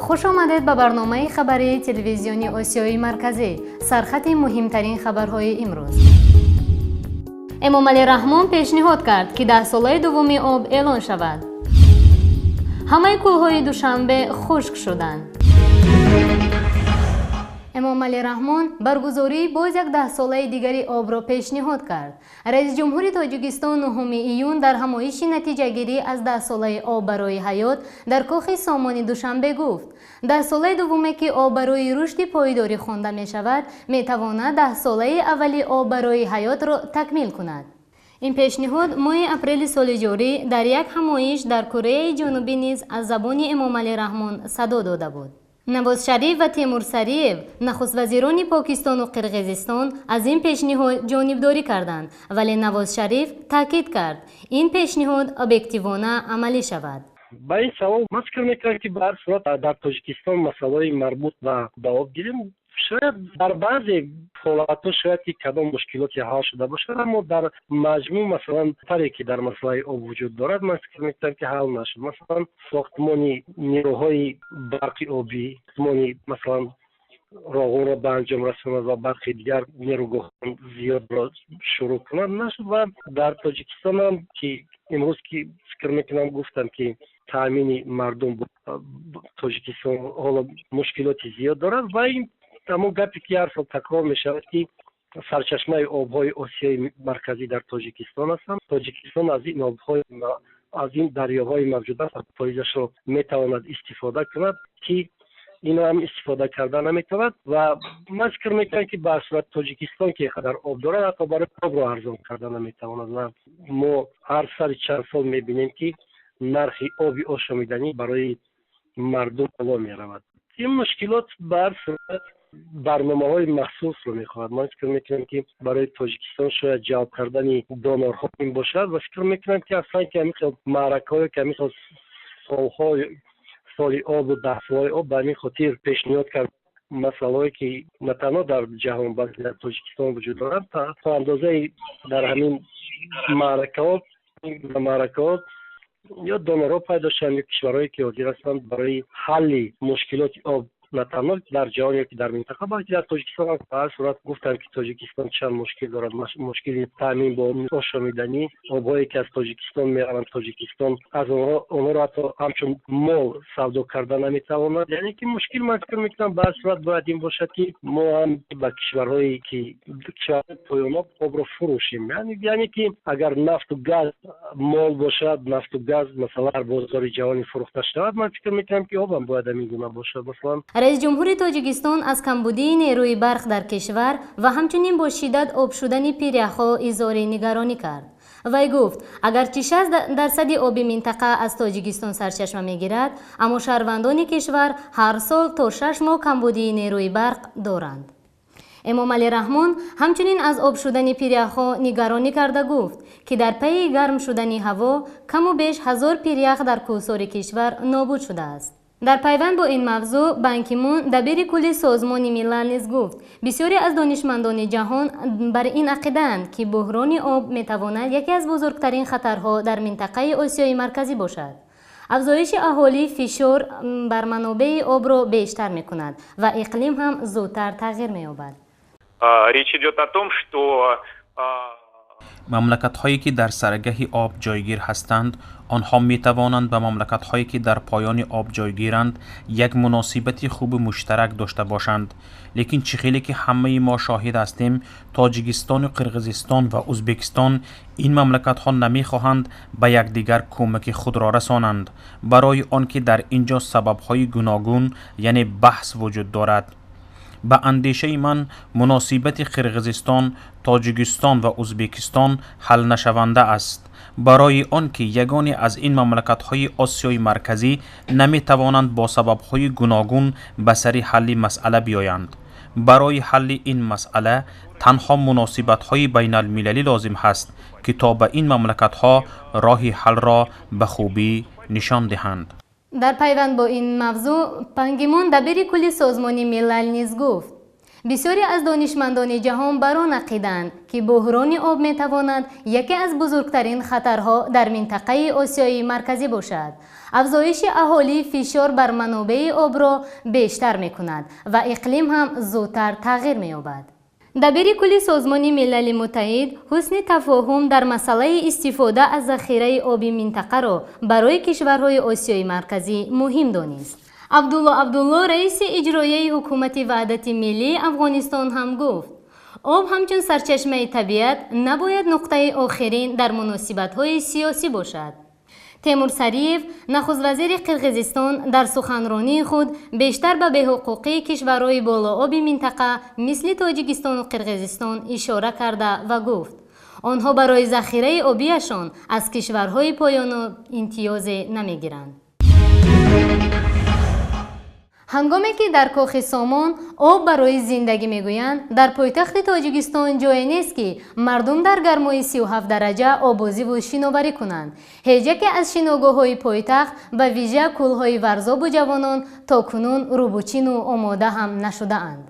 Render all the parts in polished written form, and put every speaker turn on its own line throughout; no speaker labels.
Хуш омадед ба барномаи хабарии телевизиони Осиёи Марказӣ. Сархати муҳимтарин хабарҳои имрӯз. Эмомалӣ Раҳмон пешниҳод кард, ки даҳсолаи дуввуми об эълон шавад. Ҳамаи кӯлҳои Душанбе хушк шуданд. Эмомалӣ Раҳмон баргузории боз як даҳсолаи дигари обро пешниҳод кард. Раиси ҷумҳури Тоҷикистон 9 июн дар ҳамоиши натиҷагирӣ аз даҳсолаи об барои ҳаёт дар кохи Сомони Душанбе гуфт: даҳсолаи дуввуме, ки об барои рушди пойдорӣ хонда мешавад, метавонад даҳсолаи аввали об барои ҳаётро такмил кунад. Ин пешниҳод моҳи апрели соли ҷорӣ дар як ҳамоиш дар Кореяи Ҷанубӣ низ аз забони Эмомалӣ Раҳмон садо дода буд. Навоз Шариф ва Темур Сариев, нахуствазирони Покистону Қирғизистон, аз ин пешниҳод ҷонибдорӣ карданд, вале Навоз Шариф таъкид кард, ин пешниҳод объективона амалӣ шавад.
Ба ин савол ман фикр мекунам, ки ба ҳар сурат дар Тоҷикистон масъалаҳои марбут ба об гирем, шояд дар баъзе ҳолатҳо шояд ки кадом мушкилоте ҳал шуда бошад, аммо дар маҷмӯъ, масалан, таре ки дар масъалаи об вуҷуд дорад, ман фикр мекунам, ки ҳал нашуд. Масалан, сохтмони нерӯҳои барқи обӣ, сохтмони, масалан, Роғунро ба анҷом расонад ва барқи дигар нерӯгоҳ зиёдро шурӯъ кунад, нашуд. Ва дар Тоҷикистон ҳам, ки имрӯз ки фикр мекунам, гуфтам, ки таъмини мардум Тоҷикистон ҳоло мушкилоти зиёд дорад. Ва ин ҳамон гапе, ки ҳар сол такрор мешавад, ки сарчашмаи обҳои Осиёи Марказӣ дар Тоҷикистон ҳастанд. Тоҷикистон аз ин обҳои, аз ин дарёҳои мавҷуда фоизашро метавонад истифода кунад, ки инро ҳам истифода карда наметавонад. Ва ман фикр мекунам, ки ба сурат Тоҷикистон, ки қадар об дорад, ҳатто барои обро арзон карда наметавонад. Ва мо ҳар сари чанд сол мебинем, ки нархи оби ошомиданӣ барои мардум боло меравад. Ин мушкилот ба ҳар сурат барномаҳои махсусро мехоҳад. Ман фикр мекунам, ки барои Тоҷикистон шояд ҷалб кардани донорҳо ин бошад. Ва фикр мекунам, ки аслан ки ҳамин хел маъракаҳое, ки ҳамин хел солҳо, соли обу даҳсолаи об, ба ҳамин хотир пешниҳод кард масъалаҳое, ки на танҳо дар ҷаҳон, балки дар Тоҷикистон вуҷуд дорад, то андозаи дар ҳамин маъракаҳо ё донорҳо пайдо шаванд, ё кишварҳое, ки ҳозир ҳастанд барои ҳалли мушкилоти об на танҳо дар ҷаҳон ё ки дар минтақа, балки дар Тоҷикистон. Ба ҳар сурат гуфтанд, ки Тоҷикистон чанд мушкил дорад: мушкили таъмин бо ошомиданӣ, обҳое, ки аз Тоҷикистон мераванд, Тоҷикистон аз онҳо онҳоро ҳатто ҳамчун мол савдо карда наметавонад. Яъне ки мушкил, ман фикр мекунам, ба ҳар сурат бояд ин бошад, ки мо ҳам ба кишварҳое, ки кишварҳои поёноб, обро фурӯшем. Яъне ки агар нафту газ мол бошад, нафту газ, масалан, дар бозори ҷаҳонӣ фурӯхта шавад, ман фикр мекунам, ки обам бояд ҳамин гуна бошад, масалан.
Раиси ҷумҳури Тоҷикистон аз камбудии нерӯи барқ дар кишвар ва ҳамчунин бо шиддат об шудани пиряхҳо изҳори нигаронӣ кард. Вай гуфт, агарчи 60% оби минтақа аз Тоҷикистон сарчашма мегирад, аммо шаҳрвандони кишвар ҳар сол то 6 моҳ камбудии нерӯи барқ доранд. Эмомалӣ Раҳмон ҳамчунин аз об шудани пиряхҳо нигаронӣ карда гуфт, ки дар пайи гарм шудани ҳаво каму беш 1000 пирях дар кӯҳсори кишвар нобуд шудааст. Дар пайванд бо ин мавзӯъ Бан Ки Мун, дабири кулли Созмони Милал, низ гуфт, бисёре аз донишмандони ҷаҳон бар ин ақидаанд, ки буҳрони об метавонад яке аз бузургтарин хатарҳо дар минтақаи Осиёи Марказӣ бошад. Афзоиши аҳолӣ фишор бар манобеи обро бештар мекунад ва иқлим ҳам зудтар тағйир меёбад.
Речь идет о том, что
Мамлакатҳое, ки дар саргаҳи об ҷойгир ҳастанд, онҳо метавонанд ба мамлакатҳое, ки дар поёни об ҷойгиранд, як муносибати хуби муштарак дошта бошанд. Лекин чӣ хеле ки ҳамаи мо шоҳид ҳастем, Тоҷикистону Қирғизистон ва Ӯзбекистон, ин мамлакатҳо намехоҳанд ба якдигар кӯмаки худро расонанд, барои он ки дар ин ҷо сабабҳои гуногун, яъне баҳс вуҷуд дорад. Ба андешаи ман, муносибати Қирғизистон, Тоҷикистон ва Ӯзбекистон ҳалнашаванда аст, барои он ки ягоне аз ин мамлакатҳои Осиёи Марказӣ наметавонанд бо сабабҳои гуногун ба сари ҳалли масъала биёянд. Барои ҳалли ин масъала танҳо муносибатҳои байналмилалӣ лозим ҳаст, ки то ба ин мамлакатҳо роҳи ҳалро ба хубӣ нишон диҳанд.
Дар пайванд бо ин мавзӯъ Пан Ги Мун, дабири кулли Созмони Милал, низ гуфт. Бисёре аз донишмандони ҷаҳон бар он ақидаанд, ки буҳрони об метавонад яке аз бузургтарин хатарҳо дар минтақаи Осиёи Марказӣ бошад. Афзоиши аҳолӣ фишор бар манобеи обро бештар мекунад ва иқлим ҳам зудтар тағйир меёбад. Дабири кулли Созмони Милали Муттаҳид ҳусни тафоҳум дар масъалаи истифода аз захираи оби минтақаро барои кишварҳои Осиёи Марказӣ муҳим донист. Абдулло Абдулло, раиси иҷроияи Ҳукумати Ваҳдати Миллии Афғонистон, ҳам гуфт, об ҳамчун сарчашмаи табиат набояд нуқтаи охирин дар муносибатҳои сиёсӣ бошад. Темур Сариев, нахуствазири Қирғизистон, дар суханронии худ бештар ба беҳуқуқии кишварҳои болооби минтақа, мисли Тоҷикистону Қирғизистон, ишора карда ва гуфт, онҳо барои захираи обияшон аз кишварҳои поёноб имтиёзе намегиранд. Ҳангоме ки дар Кохи Сомон об барои зиндагӣ мегӯянд, дар пойтахти Тоҷикистон ҷое нест, ки мардум дар гармои 37 дараҷа обозиву шиноварӣ кунанд. Ҳеҷ яке аз шиногоҳҳои пойтахт, ба вижа кӯлҳои Варзобу Ҷавонон, то кунун рӯбучину омода ҳам нашудаанд.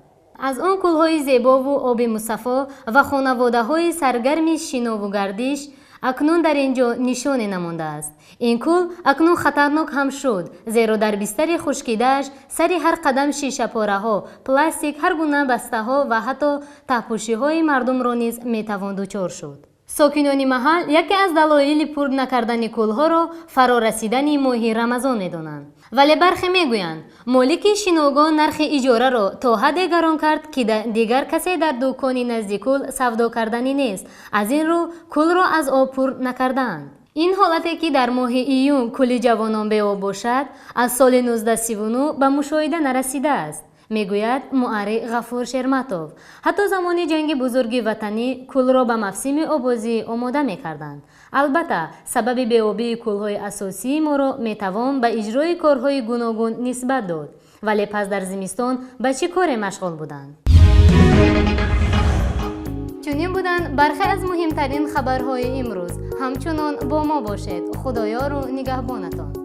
Аз он кӯлҳои зебову оби мусаффо ва хонаводаҳои саргарми шинову гардиш акнун дар ин ҷо нишоне намондааст. Ин кӯл акнун хатарнок ҳам шуд, зеро дар бистари хушкидааш сари ҳар қадам шишапораҳо, пластик, ҳар гуна бастаҳо ва ҳатто таҳпӯшиҳои мардумро низ метавон дучор шуд. Сокинони маҳал яке аз далоили пур накардани кӯлҳоро фарорасидани моҳи Рамазон медонанд, вале бархе мегӯянд, молики шиногоҳ нархи иҷораро то ҳадде гарон кард, ки дигар касе дар дукони назди кӯл савдо карданӣ нест. Аз ин рӯ кӯлро аз об пур накардаанд. Ин ҳолате, ки дар моҳи июн кӯли Ҷавонон беоб бошад, аз соли 1939 ба мушоҳида нарасидааст, мегӯяд муаррих Ғафур Шерматов. Ҳатто замони Ҷанги Бузурги Ватанӣ кӯлро ба мавсими обозӣ омода мекарданд. Албатта, сабаби беобии кӯлҳои асосии моро метавон ба иҷрои корҳои гуногун нисбат дод, вале пас дар зимистон ба чӣ коре машғул буданд? Чунин буданд бархе аз муҳимтарин хабарҳои имрӯз. Ҳамчунон бо мо бошед. Худоёру нигаҳбонатон.